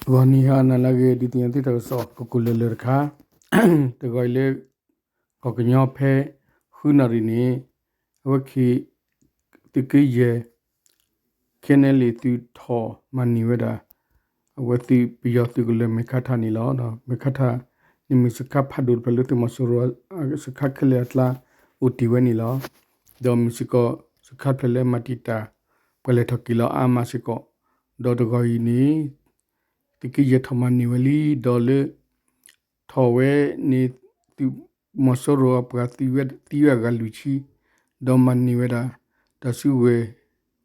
ဂီၤနံၤဟါနၤလၢအဂ့ၤ ဒုးသ့ၣ်ညါသုတၢ်ကစီၣ် ကကိၣ်လၢာ်လၢာ်တခါ, တဂီၤအံၤလၢ ကီၢ်ကညီဖဲ ဃုနၣ်ရံၣ်န့ၣ် အဝဲခံ သုးက့ယဲၢ် ခဲနဲလံ သုးထီၣ်မၤန့ၢ်ဝဲဒၣ် အဝဲသုးပယီၤသုးကလၢၤ မဲာ်ခါထၣ်န့ၣ်လီၤ. မဲာ်ခါထၣ်န့ၣ်မ့ၢ်စခါဖးဒိၣ်တဖျၢၣ်လၢ သုးမီၤစိရိၤ စခါခဲလၢာ်အကျါ အိၣ်တ့ၢ်ဝဲန့ၣ်လီၤ. ဒီးမ့ၢ်စ့ၢ်ကီး စခါတဖျၢၣ်လၢအမၤတံာ်တာ် ပှၤလဲၤထီၣ်က့ၤလီၤအါမးစ့ၢ်ကီး, ဒီးတဂီၤအံၤန့ၣ် သုးက့ယဲၢ်ထီၣ်မၤန့ၢ်ဝဲလံ ဒီးလၢ ထီၣ်ဝဲန့ၣ် သုးမီၤစိရိၤအပှၤသံဝဲအဂၤလွံၢ်ဆံ, ဒီးမၤန့ၢ်ဝဲဒၣ် တၢ်စုကဝဲၤ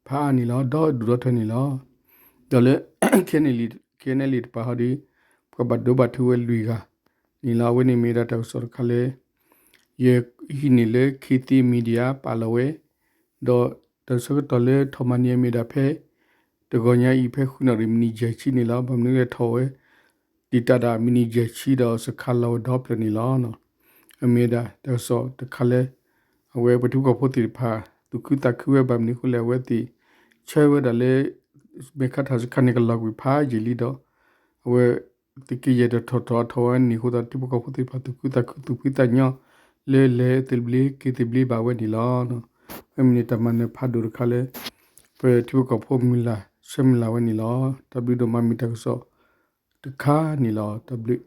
ဖးအါန့ၣ်လီၤ. ဒီဒူၣ်ဒီထၢန့ၣ်လီၤ. ဒီးလၢ ခဲနဲလံ ခဲနဲလံ တပၤဟီဒီး ပှၤဘၣ်ဒိဘၣ်ထံးဝဲလွံၢ်ဂၤန့ၣ်လီၤ. အဝဲန့ၣ်မ့ၢ်ဒၣ်တၢ်ကစီၣ်တခါလၢ ယဟံးန့ၢ်လၢ ခေတ်သစ် Media ပာ်လီၤဝဲ, ဒီးတၢ်ဆၢကတီၢ်လၢထီၣ်မၤန့ၢ်အမ့ၢ်ဒၣ်ဖဲ တဂီၤညါအံၤဖဲဃုနၣ်ရံၣ် မံးနံးယဲၢ်ဆံန့ၣ်လီၤ. ဘၣ်မနုၤလဲၣ်ထီၣ်ဝဲ တံာ်တာ်ဒၣ်မံးနံးယဲၢ်ဆံဒီးစခါလီၤဝဲဒီဖျၢၣ်န့ၣ်လီၤ. အမ့ၢ်ဒၣ်တၢ်ကစီၣ်တခါလၢ အဝဲပှၤထံဖိကီၢ်ဖိသ့ၣ်တဖၣ် သူၣ်ခုသးခုဝဲဘၣ်မနုၤအဃိလဲၣ် အဝဲသ့ၣ်ဆၢဝဲဒၣ်လၢ မဲာ်ခါထၣ်စခါန့ၣ်ကလီၤကွံာ်ဖးယံာ်လံဒီး အဝဲ သုးက့ယဲၢ်တထီၣ်ထီၣ်အထီၣ်ဝဲန့ၣ်အဃိသတး ထံဖိကီၢ်ဖိသ့ၣ်တဖၣ် သူၣ်ခုသးခု သူၣ်ဖှံသးညီ လၢလဲၤသဘျ့က့ၤသဘျ့ဘၣ်ဝဲန့ၣ်လီၤ. အမ့ၢ်န့ၣ်တၢ်မၤနၢၤဖးဒိၣ်တခါလၢ ပထံဖိကီၢ်ဖိမုၢ်လၢ်ဆၢမုၢ်လၢ်ဝဲန့ၣ်လီၤ. တၢ်ဘျုးဒိၣ်မးမ့ၢ်တၢ်ကစီၣ်တခါန့ၣ်လီၤ. တၢ်ဘျုး